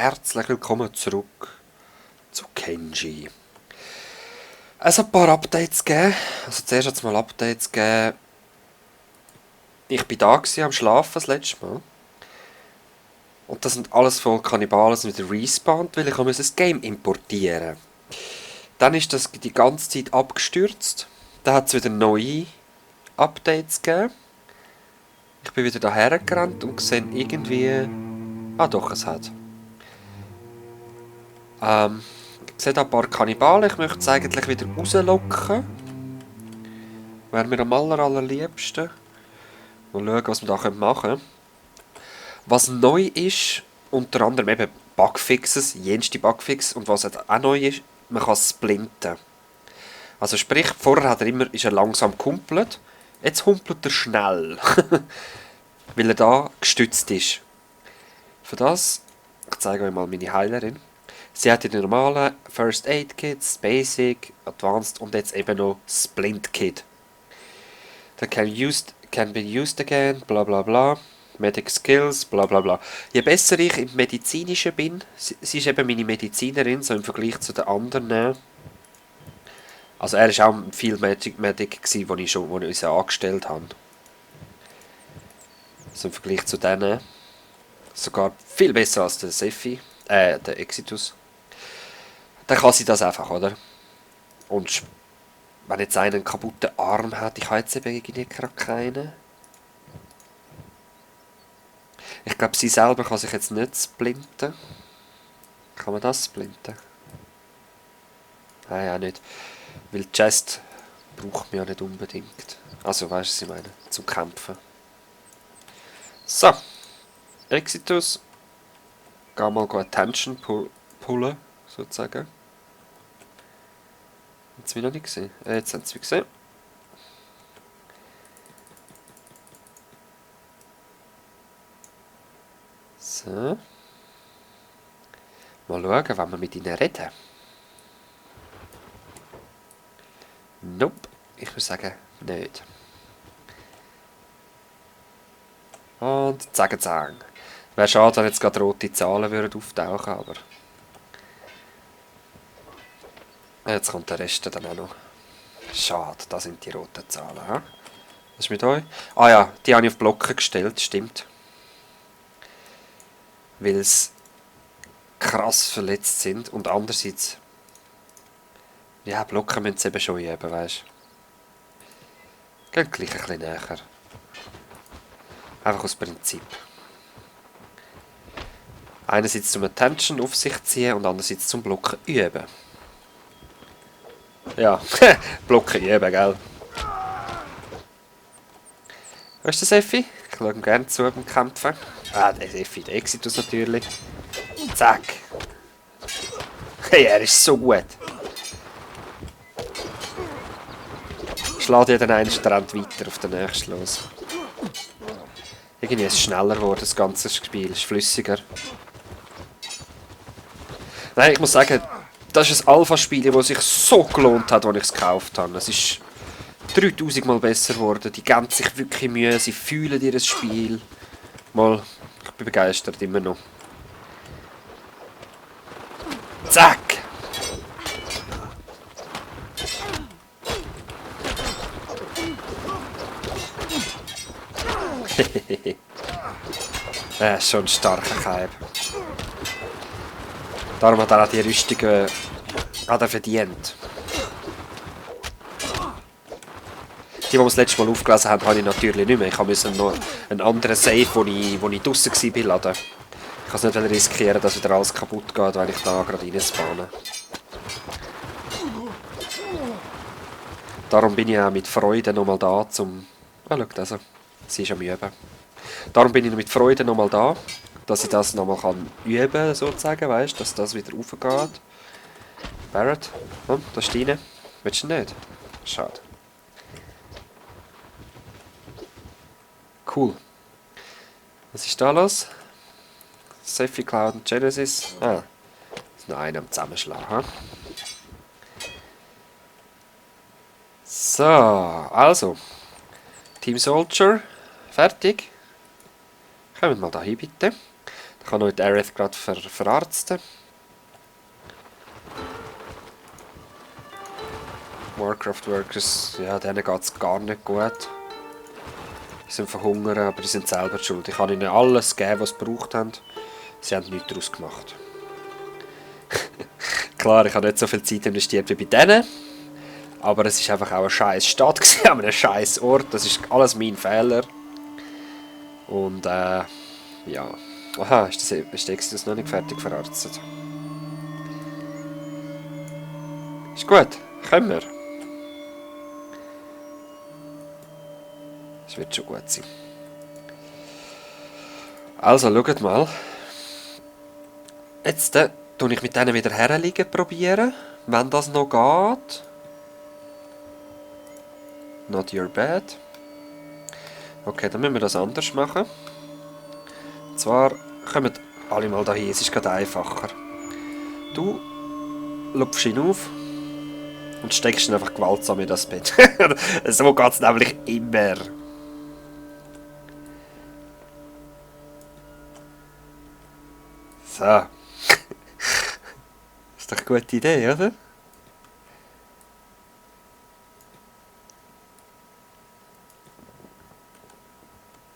herzlich willkommen zurück zu Kenji. Es hat ein paar Updates gegeben. Also zuerst hat es mal Updates gegeben. Ich bin da gewesen, am Schlafen das letzte Mal. Und das sind alles voll Kannibalen sind wieder respawned, weil ich das Game importieren musste. Dann ist das die ganze Zeit abgestürzt. Dann hat es wieder neue Updates gegeben. Ich bin wieder daher gerannt und sehe irgendwie... Ah doch, es hat. Ich sehe da ein paar Kannibalen. Ich möchte es eigentlich wieder rauslocken. Wäre mir am allerliebsten. Mal schauen, was wir da machen können. Was neu ist, unter anderem eben Bugfixes, jenste Bugfix. Und was auch neu ist, man kann splinten. Also sprich, vorher ist er langsam gehumpelt. Jetzt humpelt er schnell. Weil er da gestützt ist. Für das, ich zeige euch mal meine Heilerin. Sie hat die normalen First Aid Kits, Basic, Advanced und jetzt eben noch Splint Kit. Der can be used again, bla bla bla. Medic Skills, bla bla bla. Je besser ich im Medizinischen bin, sie ist eben meine Medizinerin, so im Vergleich zu den anderen. Also er war auch ein Field Medic, wo ich uns angestellt habe. So im Vergleich zu denen. Sogar viel besser als der Sephi, der Exitus. Dann kann sie das einfach, oder? Und wenn jetzt einer einen kaputten Arm hat, ich habe jetzt eben gerade keinen. Ich glaube, sie selber kann sich jetzt nicht splinten. Kann man das splinten? Nein, auch nicht. Weil die Chest braucht man ja nicht unbedingt. Also, weißt du, was ich meine? Zum Kämpfen. So. Exitus. Geh mal Attention pullen, sozusagen. Jetzt haben sie noch nicht gesehen. Jetzt haben sie gesehen. So. Mal schauen, wenn wir mit ihnen reden. Nope. Ich würde sagen, nicht. Und zack. Wäre schade, wenn jetzt gerade rote Zahlen würden auftauchen, aber... Jetzt kommt der Rest dann auch noch. Schade, das sind die roten Zahlen. He? Was ist mit euch? Ah ja, die habe ich auf Blocken gestellt, stimmt. Weil sie krass verletzt sind und andererseits... Ja, Blocken müssen sie eben schon üben, weißt du. Geht gleich ein bisschen näher. Einfach aus Prinzip. Einerseits zum Attention auf sich ziehen und andererseits zum Blocken üben. Ja, Blocken üben, gell? Weißt du, Sephi? Ich schaue ihm gerne zu beim Kämpfen. Ah, der Sephi, der Exitus natürlich. Zack. Hey, er ist so gut. Schlägt ja dann einen Strand weiter auf den nächsten los. Irgendwie ist es schneller geworden, das ganze Spiel. Es ist flüssiger. Nein, ich muss sagen, das ist ein Alpha-Spiel, das sich so gelohnt hat, als ich es gekauft habe. Es ist 3000 Mal besser geworden. Die geben sich wirklich Mühe, sie fühlen ihr Spiel. Mal, ich bin begeistert, immer noch. Zack! Er ist schon ein starker Kaib. Darum hat er auch die Rüstung verdient. Die wir das letzte Mal aufgelesen haben, habe ich natürlich nicht mehr. Ich musste noch einen anderen Save, wo ich draussen war, laden. Ich kann es nicht riskieren, dass wieder alles kaputt geht, wenn ich da gerade reinspawne. Darum bin ich auch mit Freude nochmal da, zum... Ah, schau, also. Sie ist am Üben. Darum bin ich mit Freude nochmal da, dass ich das nochmal üben kann, sozusagen, weißt, dass das wieder raufgeht. Barrett, da ist deine. Willst du nicht? Schade. Cool. Was ist da los? Sephi, Cloud und Genesis. Ah, ist noch einer am Zusammenschlagen. So, also. Team Soldier, fertig. Kommt mal da hin, bitte. Dann Ich kann heute Aerith gerade verarzten. Warcraft Workers, ja, denen geht es gar nicht gut. Die sind verhungern, aber die sind selber schuld. Ich habe ihnen alles gegeben, was sie gebraucht haben. Sie haben nichts daraus gemacht. Klar, ich habe nicht so viel Zeit investiert wie bei denen. Aber es war einfach auch eine scheiß Stadt, an einem scheiß Ort. Das ist alles mein Fehler. Und ja. Aha, ist der Exodus noch nicht fertig verarztet? Ist gut, können wir. Das wird schon gut sein. Also, schaut mal. Jetzt tue ich mit denen wieder herliegen probieren, wenn das noch geht. Not your bad. Okay, dann müssen wir das anders machen. Und zwar kommen alle mal dahin, es ist gerade einfacher. Du lupfst ihn auf und steckst ihn einfach gewaltsam in das Bett. So geht es nämlich immer. So. Das ist doch eine gute Idee, oder?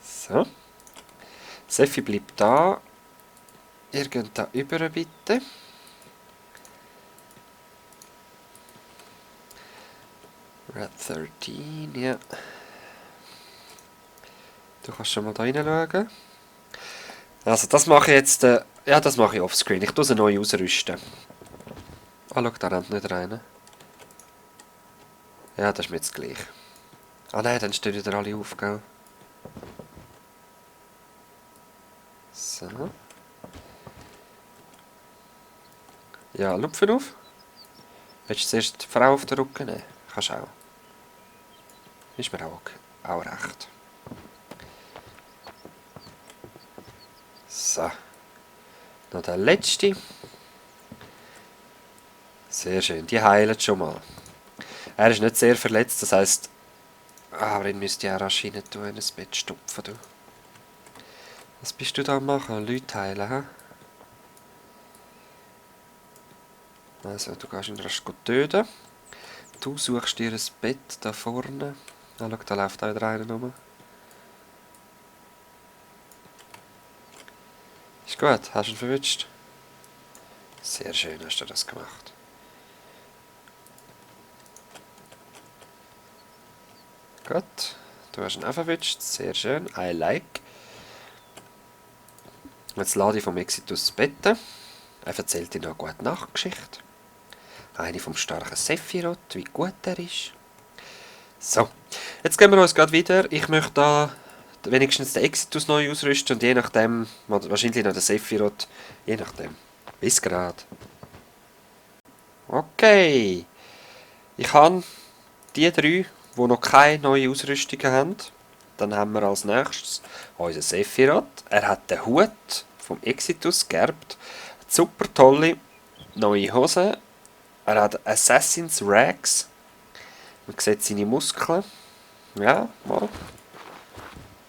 So. Seffi bleibt da. Ihr geht da über bitte. Red 13, ja. Du kannst schon mal da reinschauen. Also das mache ich jetzt, ja das mache ich offscreen. Ich tue sie neu ausrüsten. Ah, schau, da rennt nicht rein. Ja, das ist mir jetzt gleich. Ah nein, dann stehen wieder alle auf, gell? So. Ja, lupfen auf. Willst du zuerst die Frau auf den Rücken nehmen? Kannst du auch. Ist mir auch recht. So. Noch der letzte. Sehr schön, die heilen schon mal. Er ist nicht sehr verletzt, das heisst... aber ihn müsste ich auch rasch rein tun, in das Bett stopfen. Du. Was bist du da am machen? Leute heilen, hä? Also, du gehst ihn rasch töten. Du suchst dir ein Bett da vorne. Ah, schau, da läuft auch wieder einer rum. Ist gut, hast du ihn verwünscht? Sehr schön hast du das gemacht. Gut, du hast ihn auch verwünscht. Sehr schön, I like. Jetzt lade ich vom Exitus das Bett. Er erzählt dir noch eine gute Nachtgeschichte. Eine vom starken Sephiroth, wie gut er ist. So, jetzt gehen wir uns gerade wieder. Ich möchte da wenigstens den Exitus neu ausrüsten und je nachdem, wahrscheinlich noch den Sephiroth, je nachdem. Bis gerade. Okay. Ich habe die drei, die noch keine neue Ausrüstung haben. Dann haben wir als nächstes unseren Sephiroth. Er hat den Hut vom Exitus geerbt. Super tolle neue Hose. Er hat Assassin's Rags. Man sieht seine Muskeln. Ja, mal.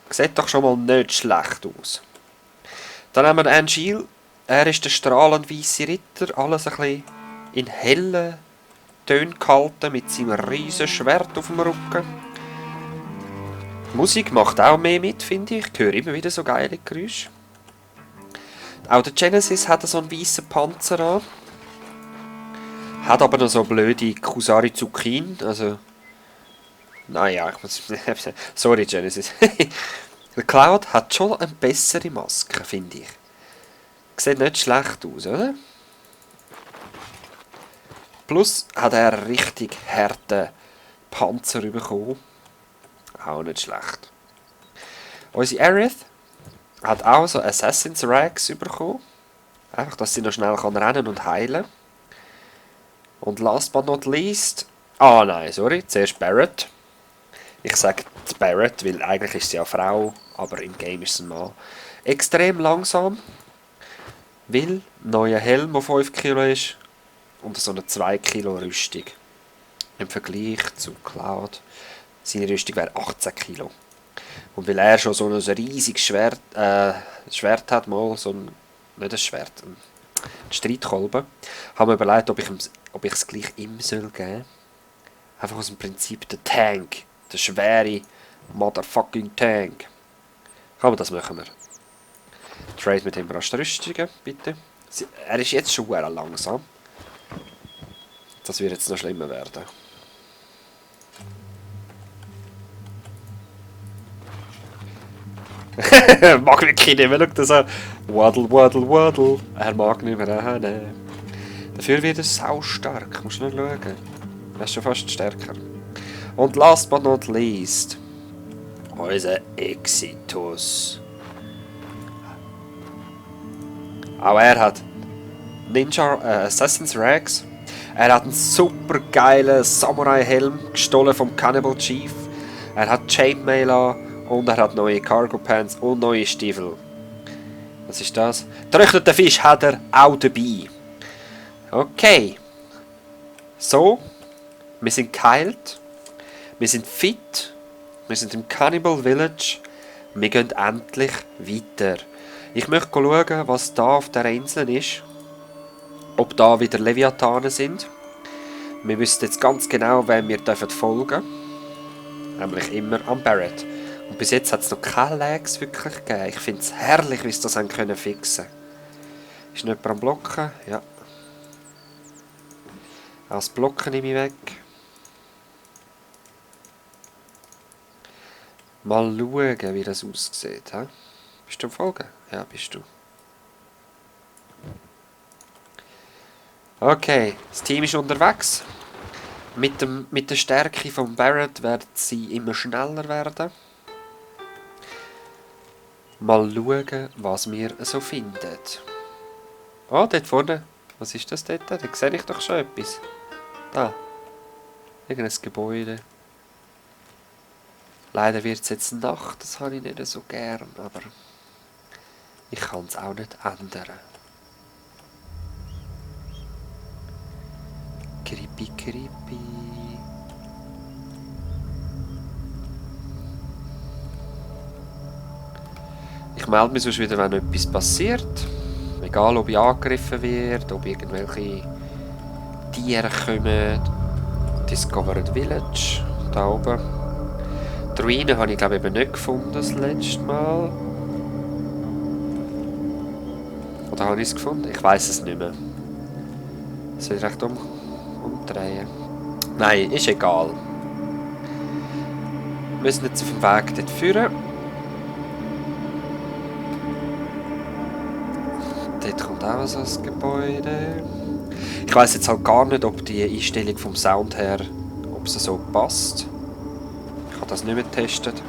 Sieht doch schon mal nicht schlecht aus. Dann haben wir Angeal. Er ist der strahlend weiße Ritter. Alles ein bisschen in hellen Tönen gehalten mit seinem riesen Schwert auf dem Rücken. Die Musik macht auch mehr mit, finde ich. Ich höre immer wieder so geile Geräusche. Auch der Genesis hat so einen weißen Panzer an. Hat aber noch so blöde Kusari Zukin, also... Naja, ich muss... Sorry, Genesis. Der Cloud hat schon eine bessere Maske, finde ich. Sieht nicht schlecht aus, oder? Plus hat er einen richtig harten Panzer bekommen. Auch nicht schlecht. Unsere Aerith hat auch so Assassin's Rags bekommen. Einfach, dass sie noch schnell rennen und heilen kann. Und last but not least... Ah nein, sorry, zuerst Barret. Ich sage Barret, weil eigentlich ist sie ja Frau, aber im Game ist sie ein Mann. Extrem langsam, weil neuer Helm, der 5 Kilo ist, und so eine 2 Kilo Rüstung. Im Vergleich zu Cloud, seine Rüstung wäre 18 Kilo. Und weil er schon so ein riesiges Schwert hat, mal so ein nicht ein Schwert, ein Streitkolben. Habe mir überlegt, ob ich es gleich ihm soll geben. Einfach aus dem Prinzip, der Tank, der schwere Motherfucking Tank. Aber das machen wir. Trade mit dem Rastrüstungen, bitte. Er ist jetzt schon sehr langsam. Das wird jetzt noch schlimmer werden. Mag wirklich nicht mehr. Schau das an. Waddle, waddle, waddle. Er mag nicht mehr annehmen. Dafür wird er saustark. Musst du nur schauen. Er ist schon fast stärker. Und last but not least. Unser Exitus. Aber er hat Ninja Assassin's Rags. Er hat einen super geilen Samurai-Helm gestohlen vom Cannibal Chief. Er hat Chainmail an und er hat neue Cargo Pants und neue Stiefel. Was ist das? Trockneten Fisch hat er auch dabei. Okay. So. Wir sind geheilt. Wir sind fit. Wir sind im Cannibal Village. Wir gehen endlich weiter. Ich möchte schauen, was da auf der Insel ist. Ob da wieder Leviathanen sind. Wir wissen jetzt ganz genau, wem wir folgen dürfen. Nämlich immer am Barrett. Und bis jetzt hat es noch keine Lags wirklich gegeben. Ich finde es herrlich, wie sie das haben können fixen. Ist nicht jemand am Blocken? Ja. Auch das Blocken nehme ich weg. Mal schauen, wie das aussieht. He? Bist du am Folgen? Ja, bist du. Okay, das Team ist unterwegs. Mit der Stärke von Barrett werden sie immer schneller werden. Mal schauen, was wir so finden. Oh, dort vorne. Was ist das dort? Da sehe ich doch schon etwas. Da. Irgendein Gebäude. Leider wird es jetzt Nacht, das habe ich nicht so gern, aber ich kann es auch nicht ändern. Creepy, creepy. Ich melde mich sonst wieder, wenn etwas passiert. Egal, ob ich angegriffen werde, ob irgendwelche Tiere kommen. Discovered Village, da oben. Die Ruinen habe ich glaube ich eben nicht gefunden das letzte Mal. Oder habe ich es gefunden? Ich weiß es nicht mehr. Soll ich recht umdrehen? Nein, ist egal. Wir müssen jetzt auf dem Weg dort führen. Dort kommt auch so ein Gebäude. Ich weiss jetzt halt gar nicht, ob die Einstellung vom Sound her, ob sie so passt. Ich habe das nicht mehr getestet.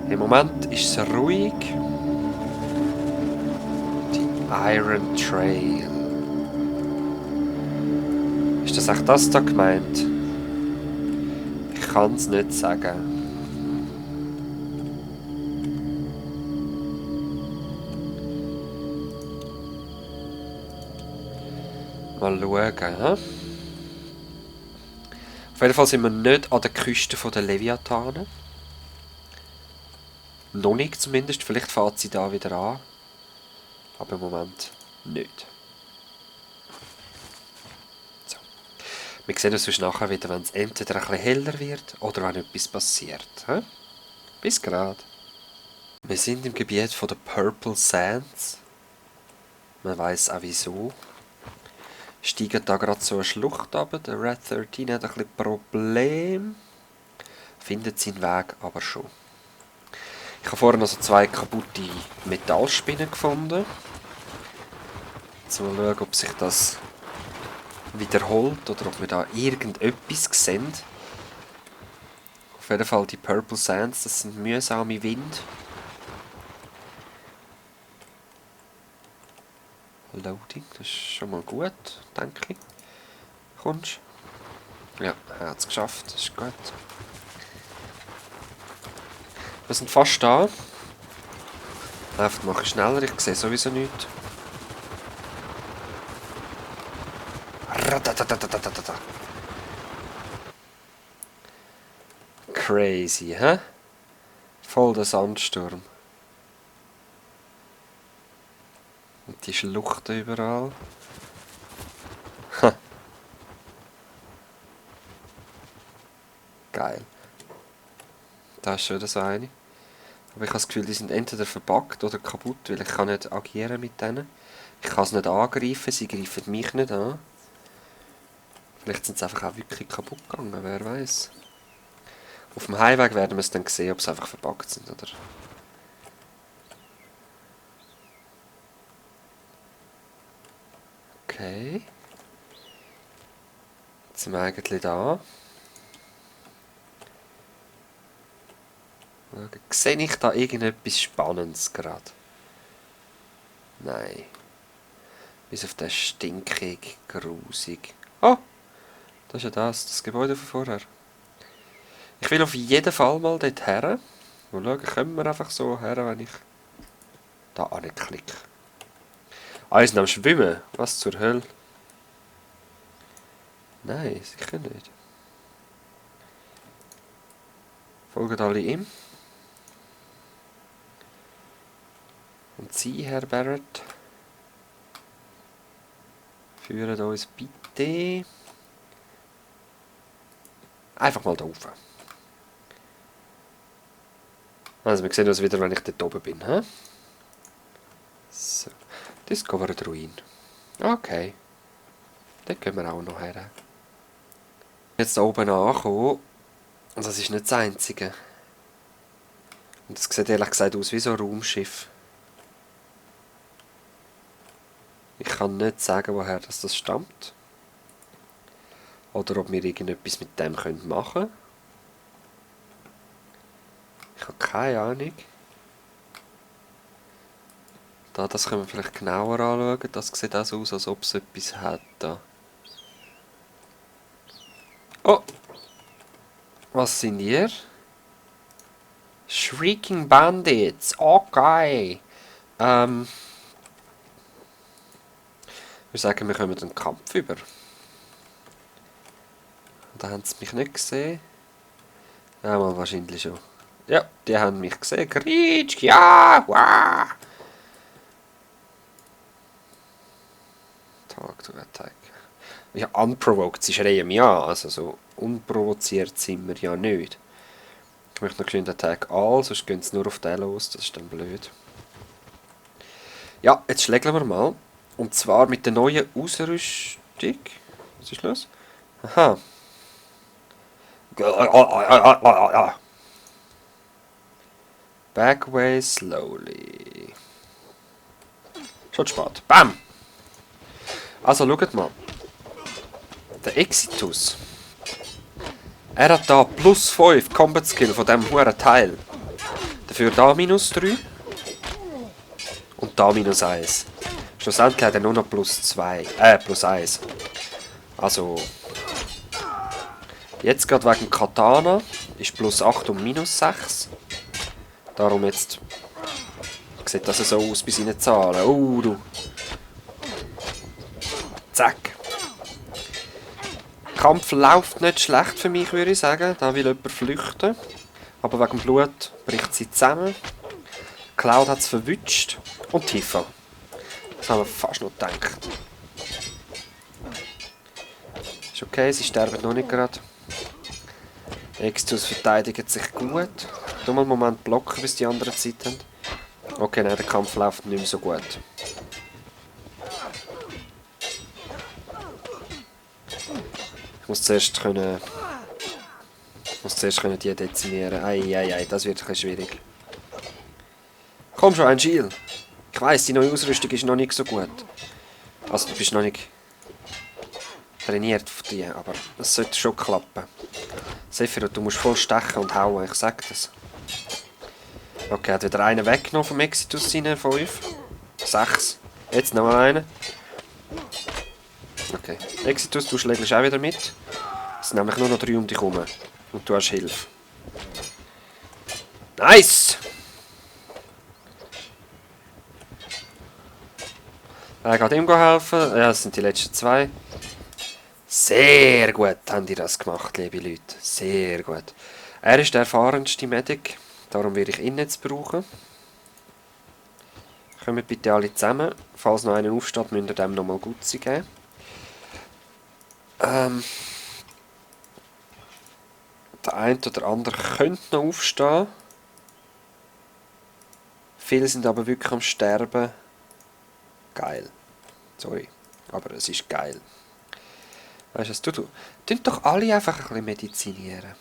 Im Moment ist es ruhig. Die Iron Trail. Ist das echt das da gemeint? Ich kann es nicht sagen. Mal schauen. He? Auf jeden Fall sind wir nicht an der Küste der Leviathanen. Noch nicht zumindest. Vielleicht fährt sie da wieder an. Aber im Moment nicht. So. Wir sehen uns nachher wieder, wenn es entweder ein bisschen heller wird oder wenn etwas passiert. He? Bis gerade. Wir sind im Gebiet der Purple Sands. Man weiss auch wieso. Steigen da gerade so eine Schlucht runter. Der Red 13 hat ein bisschen Problem. Findet seinen Weg aber schon. Ich habe vorhin also 2 kaputte Metallspinnen gefunden. Jetzt mal schauen, ob sich das wiederholt oder ob wir da irgendetwas sehen. Auf jeden Fall die Purple Sands, das sind mühsame Winde. Loading, das ist schon mal gut, denke ich. Kommst du? Ja, er hat es geschafft, das ist gut. Wir sind fast da. Läuft mache ich schneller, ich sehe sowieso nichts. crazy, hä? Voll der Sandsturm. Und die Schluchten überall. Ha. Geil. Da ist schon so eine. Aber ich habe das Gefühl, die sind entweder verpackt oder kaputt, weil ich kann nicht agieren mit denen. Ich kann es nicht angreifen, sie greifen mich nicht an. Vielleicht sind sie einfach auch wirklich kaputt gegangen, wer weiß. Auf dem Heimweg werden wir es dann sehen, ob sie einfach verpackt sind, oder? Okay. Jetzt sind wir eigentlich da. Sehe ich da irgendetwas Spannendes gerade? Nein. Bis auf den stinkig, grusig. Oh! Das ist ja das Gebäude von vorher. Ich will auf jeden Fall mal dort her. Und schauen, können wir einfach so her, wenn ich da anklicke. Ah, wir sind am Schwimmen. Was zur Hölle? Nein, sicher nicht. Folgen alle ihm. Und Sie, Herr Barrett, führen uns bitte einfach mal da rauf. Also, wir sehen uns wieder, wenn ich dort oben bin. He? So. Discovered Ruin. Okay. Dort gehen wir auch noch her. Jetzt da oben ankommen. Und das ist nicht das Einzige. Und das sieht ehrlich gesagt aus wie so ein Raumschiff. Ich kann nicht sagen, woher das stammt. Oder ob wir irgendetwas mit dem machen können. Ich habe keine Ahnung. Das können wir vielleicht genauer anschauen. Das sieht auch so aus, als ob es etwas hat. Da. Oh! Was sind ihr? Shrieking Bandits. Okay. Ich würde sagen, wir kommen den Kampf über. Da haben sie mich nicht gesehen. Ja, mal wahrscheinlich schon. Ja, die haben mich gesehen. Krieg, ja, wow. Talk to attack. Ja, unprovoked, sie schreien mich an. Also so unprovoziert sind wir ja nicht. Ich möchte noch schön Attack all, sonst gehen sie nur auf den los. Das ist dann blöd. Ja, jetzt schlägeln wir mal. Und zwar mit der neuen Ausrüstung. Was ist los? Aha. Back away slowly. Schon spät. Bam! Also schaut mal. Der Exitus. Er hat da plus 5 Combat Skill von diesem hohen Teil. Dafür da minus 3. Und da minus 1. Schlussendlich hat er nur noch plus 2. Plus 1. Also. Jetzt gerade wegen Katana ist plus 8 und minus 6. Darum jetzt sieht das so aus bei seinen Zahlen. Oh, du. Zack. Der Kampf läuft nicht schlecht für mich, würde ich sagen. Da will jemand flüchten. Aber wegen dem Blut bricht sie zusammen. Cloud hat es verwünscht. Und Tifa. Das haben wir fast noch gedacht. Ist okay, sie sterben noch nicht gerade. Extus verteidigt sich gut. Du mal einen Moment blocken, bis die anderen Zeit haben. Okay, nein, der Kampf läuft nicht mehr so gut. Ich muss zuerst können die dezimieren. Ei, das wird ein bisschen schwierig. Komm schon, ein Gil. Ich weiss, die neue Ausrüstung ist noch nicht so gut. Also du bist noch nicht trainiert auf die, aber es sollte schon klappen. Sephiroth, du musst voll stechen und hauen, ich sag das. Okay, hat wieder einen weggenommen vom Exitus seine 5. 6. Jetzt noch einen. Okay, Exitus, du schlägst auch wieder mit. Es sind nämlich nur noch 3 um dich herum. Und du hast Hilfe. Nice! Er geht ihm helfen. Ja, das sind die letzten 2. Sehr gut haben die das gemacht, liebe Leute. Sehr gut. Er ist der erfahrenste Medic, darum werde ich ihn jetzt brauchen. Kommt bitte alle zusammen. Falls noch einer aufsteht, müsst ihr dem nochmal Gutzi geben. Der eine oder andere könnte noch aufstehen. Viele sind aber wirklich am Sterben. Geil. Sorry. Aber es ist geil. Weißt du, was du? Tun doch alle einfach ein bisschen medizinieren.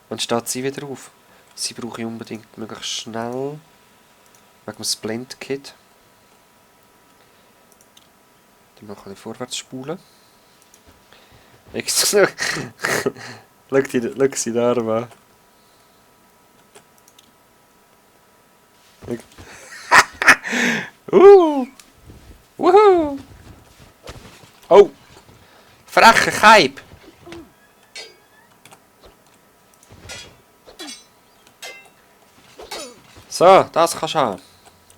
Wann steht sie wieder auf? Sie brauche ich unbedingt möglichst schnell. Wegen dem Splint-Kit. Dann noch ein bisschen vorwärts spulen. Schau sie da an. Wuhu! Oh! Freche Keib! So, das kannst du haben.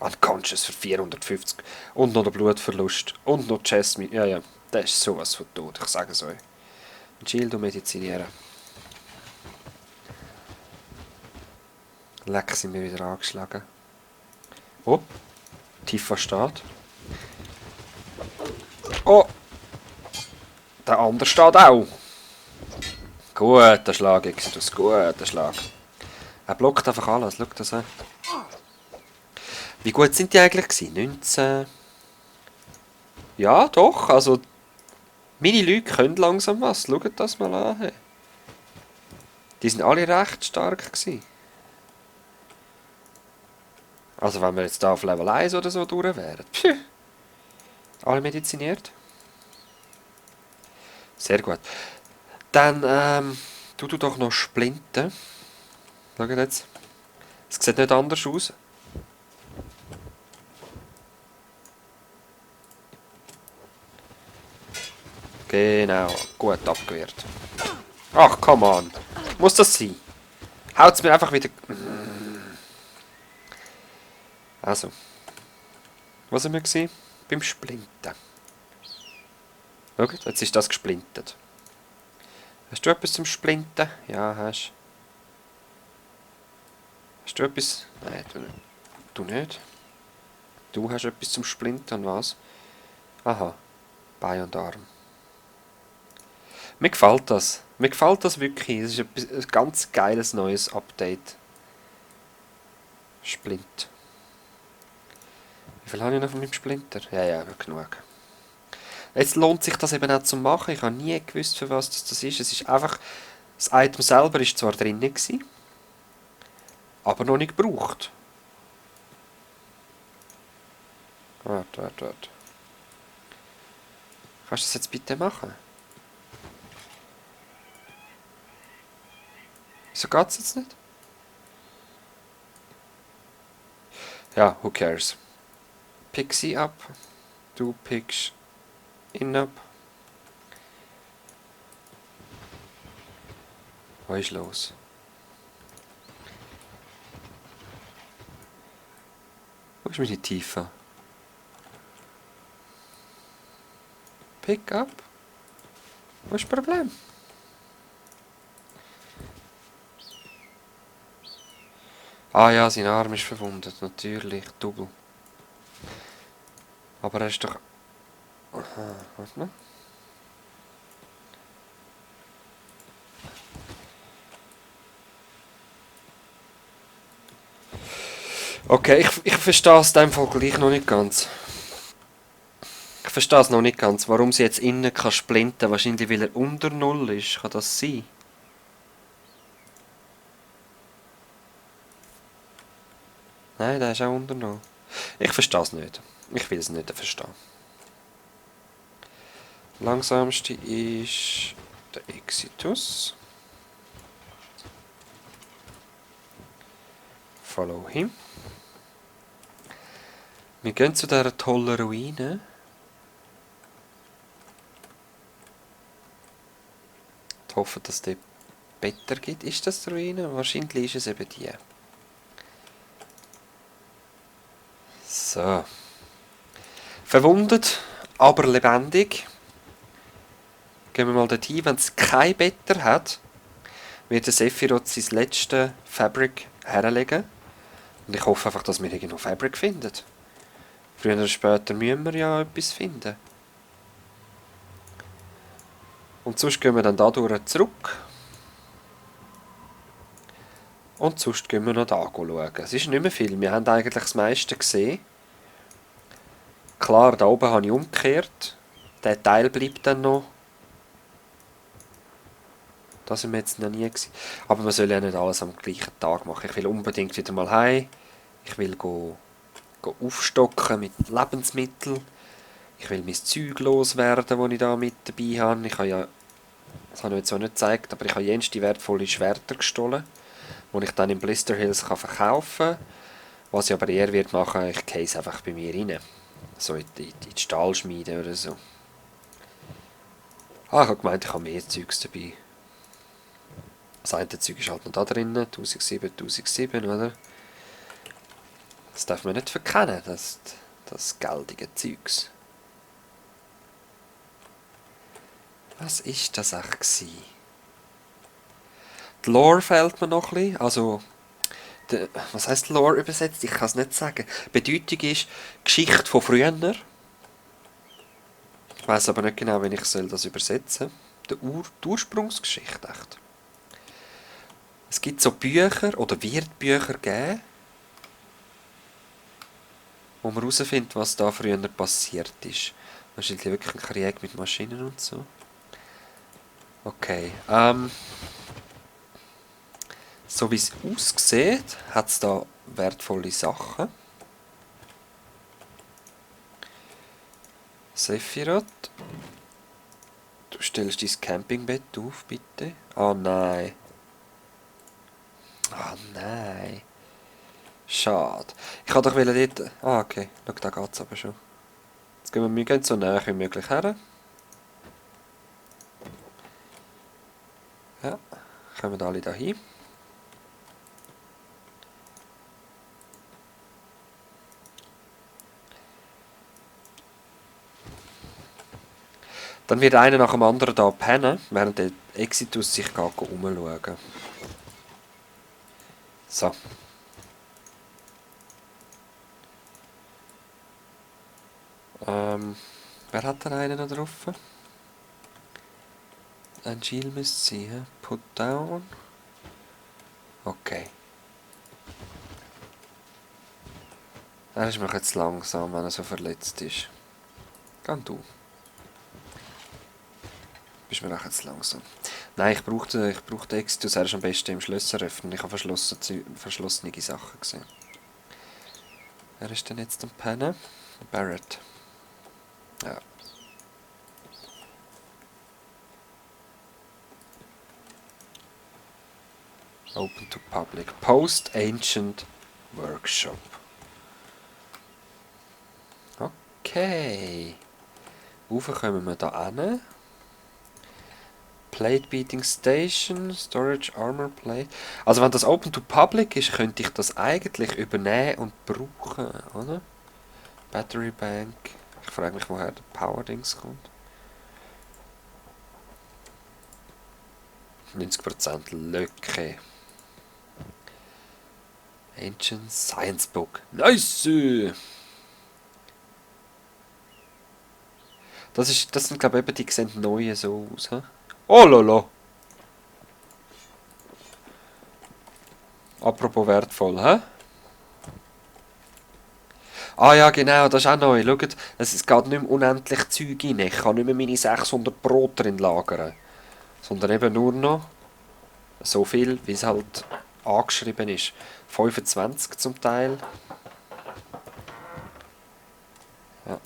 Unconscious für 450. Und noch der Blutverlust. Und noch Jasmine. Ja, ja. Das ist sowas von tot, ich sage es euch. Shield und medizinieren. Leck, sind wir wieder angeschlagen. Oh! Tifa steht. Oh! Der andere steht auch. Guter Schlag, Exodus. Guter Schlag. Er blockt einfach alles. Schau das an. Wie gut sind die eigentlich gewesen? 19? Ja, doch. Also, meine Leute können langsam was. Schaut das mal an. Hey. Die sind alle recht stark gewesen. Also, wenn wir jetzt da auf Level 1 oder so durch wären. Pfuh. Alle mediziniert. Sehr gut. Dann, tu doch noch Splinten. Schaut jetzt. Es sieht nicht anders aus. Genau, gut abgewehrt. Ach, come on. Muss das sein? Haut's mir einfach wieder... Also. Was haben wir gesehen? Beim Splinten. Schau, jetzt ist das gesplintet. Hast du etwas zum Splinten? Ja, hast. Hast du etwas? Nein, du nicht. Du hast etwas zum Splinten, was? Aha. Bein und Arm. Mir gefällt das. Mir gefällt das wirklich. Es ist ein ganz geiles neues Update. Splint. Wie viel habe ich noch von meinem Splinter? Ja, ja, genug. Jetzt lohnt sich das eben auch zu machen. Ich habe nie gewusst, für was das ist. Es ist einfach... Das Item selber war zwar drin gewesen, aber noch nicht gebraucht. Warte. Kannst du das jetzt bitte machen? Wieso geht es jetzt nicht? Ja, who cares? Pick sie ab. Du pickst ihn ab. Was ist los? Wo ist meine Tiefe? Pick up? Was ist das Problem? Ah ja, sein Arm ist verwundet, natürlich, double. Aber er ist doch... Aha, warte mal. Okay, ich verstehe es in dem Fall gleich noch nicht ganz. Ich verstehe es noch nicht ganz, warum sie jetzt innen kann splinten. Wahrscheinlich weil er unter Null ist. Kann das sein? Nein, der ist auch unter Null. Ich verstehe es nicht. Ich will es nicht verstehen. Langsamste ist der Exitus. Follow him. Wir gehen zu dieser tollen Ruine. Ich hoffe, dass es dort besser gibt. Ist das die Ruine? Wahrscheinlich ist es eben die. So. Verwundet, aber lebendig. Gehen wir mal dorthin. Wenn es kein Better hat, wird der Sephiroth sein letztes Fabric herlegen. Und ich hoffe einfach, dass wir irgendwo Fabric finden. Früher oder später müssen wir ja etwas finden. Und sonst gehen wir dann dadurch zurück. Und sonst gehen wir noch da schauen. Es ist nicht mehr viel. Wir haben eigentlich das meiste gesehen. Klar, da oben habe ich umgekehrt. Der Teil bleibt dann noch. Das sind wir jetzt noch nie gewesen. Aber man soll ja nicht alles am gleichen Tag machen. Ich will unbedingt wieder mal heim. Ich will go aufstocken mit Lebensmitteln. Ich will mein Zeug loswerden, das ich da mit dabei habe. Ich habe ja, das habe ich jetzt auch nicht gezeigt, aber ich habe jenste wertvolle Schwerter gestohlen, die ich dann in Blister Hills verkaufen kann. Was ich aber eher wird machen, ich gehe es einfach bei mir rein. So in die Stahlschmiede oder so. Ich habe gemeint, ich habe mehr Zeugs dabei. Das eine Zeug ist halt noch da drinnen, 1007, oder? Das darf man nicht verkennen, das geldige Zeugs. Was ist das echt gewesen? Die Lore fehlt mir noch ein bisschen, also... was heisst Lore übersetzt? Ich kann es nicht sagen. Die Bedeutung ist Geschichte von früher. Ich weiss aber nicht genau, wie ich das übersetzen soll. Die Ursprungsgeschichte, echt. Es gibt so Bücher, oder wird Bücher geben, wo man herausfindet, was da früher passiert ist. Wahrscheinlich wirklich ein Krieg mit Maschinen und so. Okay, so wie es aussieht, hat es da wertvolle Sachen. Sephiroth, du stellst dein Campingbett auf, bitte. Oh nein. Oh nein. Schade. Ich wollte doch dort... Ah, okay. Schau, da geht es aber schon. Jetzt gehen wir so nah wie möglich her. Ja, kommen alle da hin. Dann wird einer nach dem anderen da pennen, während der Exitus sich umschauen. So. Wer hat da einen noch drauf? Ein Shield müsste sein, he? Put down. Okay. Er ist mir jetzt langsam, wenn er so verletzt ist. Geh du. Bist mir auch jetzt langsam. Nein, ich brauche den Exitus, er ist am besten im Schlösser öffnen. Ich habe verschlossene Sachen gesehen. Wer ist denn jetzt am Pennen? Barrett. Ja. Open to public. Post Ancient Workshop. Okay. Rauf kommen wir da hin. Plate Beating Station, Storage Armor Plate. Also wenn das Open to Public ist, könnte ich das eigentlich übernehmen und brauchen, oder? Battery Bank. Ich frage mich, woher der Power-Dings kommt. 90% Lücke. Ancient Science Book. Nice! Das sind glaube ich eben die sehen neue so aus. He? Oh lolo! Apropos wertvoll, hä? Ah ja, genau, das ist auch neu. Schaut, es geht nicht mehr unendlich Zeug rein. Ich kann nicht mehr meine 600 Brot drin lagern. Sondern eben nur noch so viel, wie es halt angeschrieben ist. 25 zum Teil. Ja.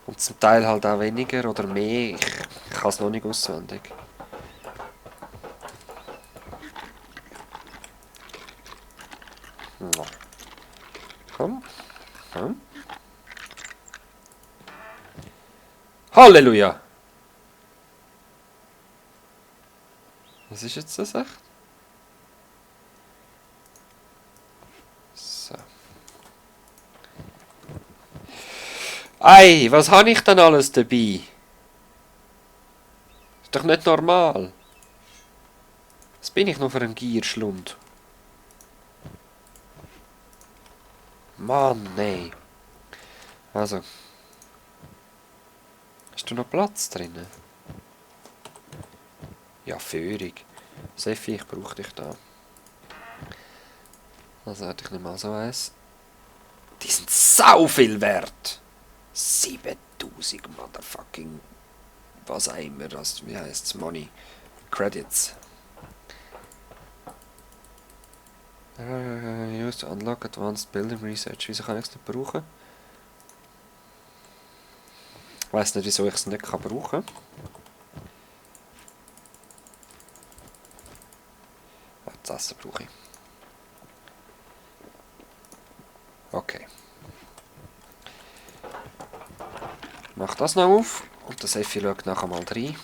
Und zum Teil halt auch weniger oder mehr. Ich kann es noch nicht auswendig. Komm. Komm. Halleluja! Was ist jetzt das echt? So. Ei, was habe ich denn alles dabei? doch nicht normal. Was bin ich noch für ein Gierschlund? Mann, nee. Also. Hast du noch Platz drinnen? Ja, Führung. Seffi, ich brauche dich da. Also hätte ich nicht mal so eins. Die sind sau viel wert! 7000 Motherfucking... Was auch immer das... Wie heisst es? Money. Credits. Use to unlock advanced building research. Wieso kann ich es nicht brauchen? Ich weiss nicht, wieso ich es nicht brauchen kann. Das Essen brauche ich. Okay. Mach das noch auf. Und der Seffi schaut nachher mal rein.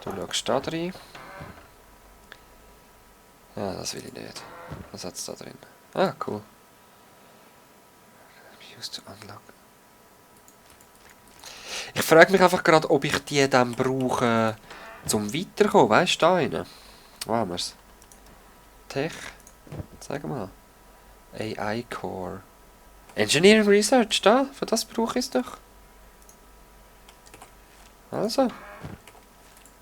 Du schaust da rein. Ja, das will ich nicht. Was hat es da drin? Ah, cool. Use to unlock. Ich frage mich einfach gerade, ob ich die dann brauche, zum Weiterkommen. Weißt du, da rein? Wo haben wir es? Tech. Sag mal. AI Core. Engineering Research, da. Für das brauche ich es doch. Also.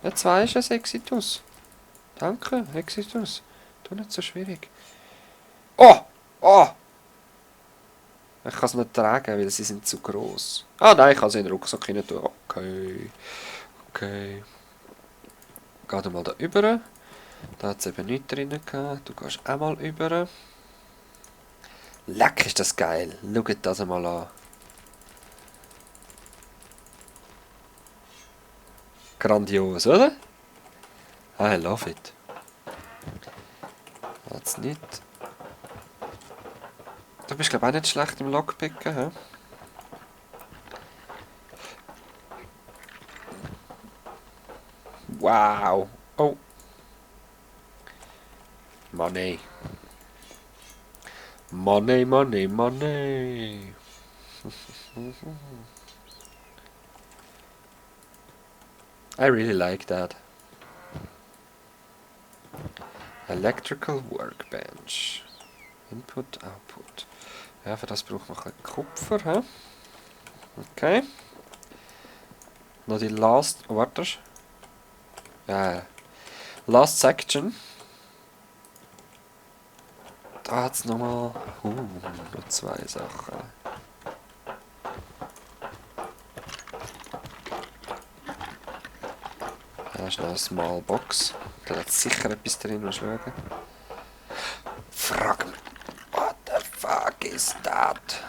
Jetzt weisst du es, Exitus. Danke, Exitus. Tu nicht so schwierig. Oh! Oh! Ich kann es nicht tragen, weil sie sind zu gross. Ah nein, ich kann sie in den Rucksack rein tun. Okay. Okay. Geh mal da rüber. Da hat es eben nichts drin gehabt. Du gehst auch mal rüber. Leck, ist das geil. Schaut das mal an. Grandios, oder? I love it. Jetzt nicht. Du bist glaube ich auch nicht schlecht im Lockpicken, hä? Wow. Oh. Money. Money, money, money. I really like that. Electrical Workbench. Input, Output. Ja, für das braucht man ein bisschen Kupfer, hä? Okay. Noch die last... Oh, warte. Ja. Last section. Da hat es nochmal... noch zwei Sachen. Da ist noch eine Small Box. Da hat sicher etwas drin, musst du schauen. Frag mich. What the fuck is that?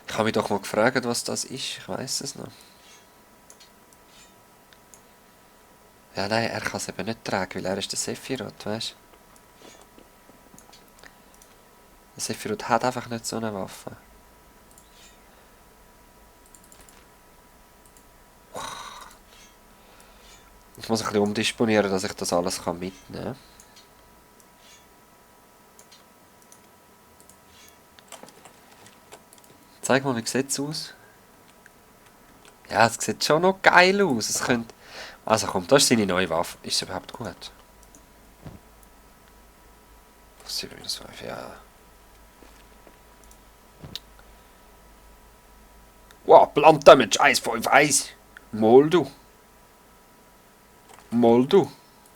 Ich habe mich doch mal gefragt, was das ist. Ich weiß es noch. Ja, nein, er kann es eben nicht tragen, weil er ist der Sephiroth, weißt du? Der Sephiroth hat einfach nicht so eine Waffe. Ich muss ein bisschen umdisponieren, dass ich das alles mitnehmen kann. Zeig mal, wie sieht es aus? Ja, es sieht schon noch geil aus. Es könnte... Also komm, das ist seine neue Waffe. Ist es überhaupt gut? Serious 5, ja. Wow, Blunt Damage 151. Mal du. Mal du.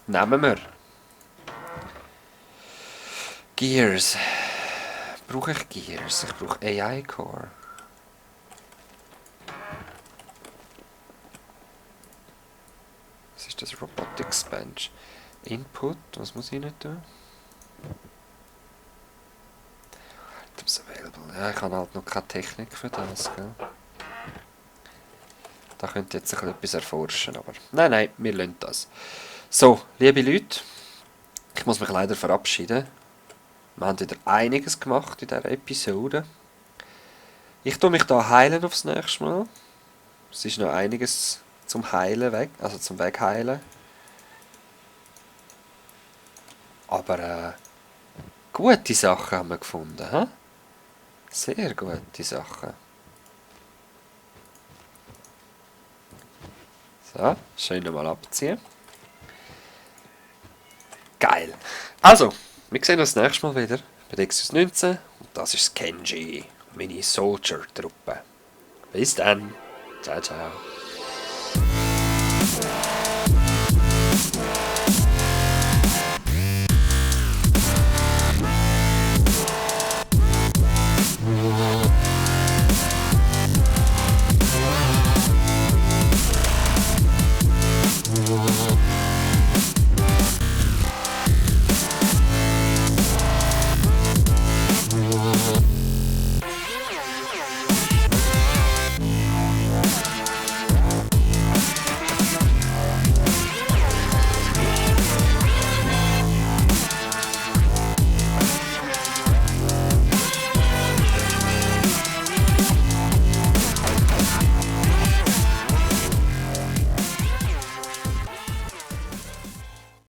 Nehmen wir. Gears. Brauche ich Gears? Ich brauche AI Core. Was ist das? Robotics Bench. Input. Was muss ich nicht tun? Items available. Ja, ich habe halt noch keine Technik für das, gell? Da könnt ihr jetzt etwas erforschen, aber... Nein, wir lassen das. So, liebe Leute. Ich muss mich leider verabschieden. Wir haben wieder einiges gemacht in dieser Episode. Ich tue mich da heilen aufs nächste Mal. Es ist noch einiges zum Heilen weg, also zum Wegheilen. Aber gute Sachen haben wir gefunden, he? Sehr gute Sachen. So, schön nochmal abziehen. Geil. Also, wir sehen uns das nächste Mal wieder bei Dexus 19. Und das ist Kenji, meine Soldier-Truppe. Bis dann. Ciao, ciao.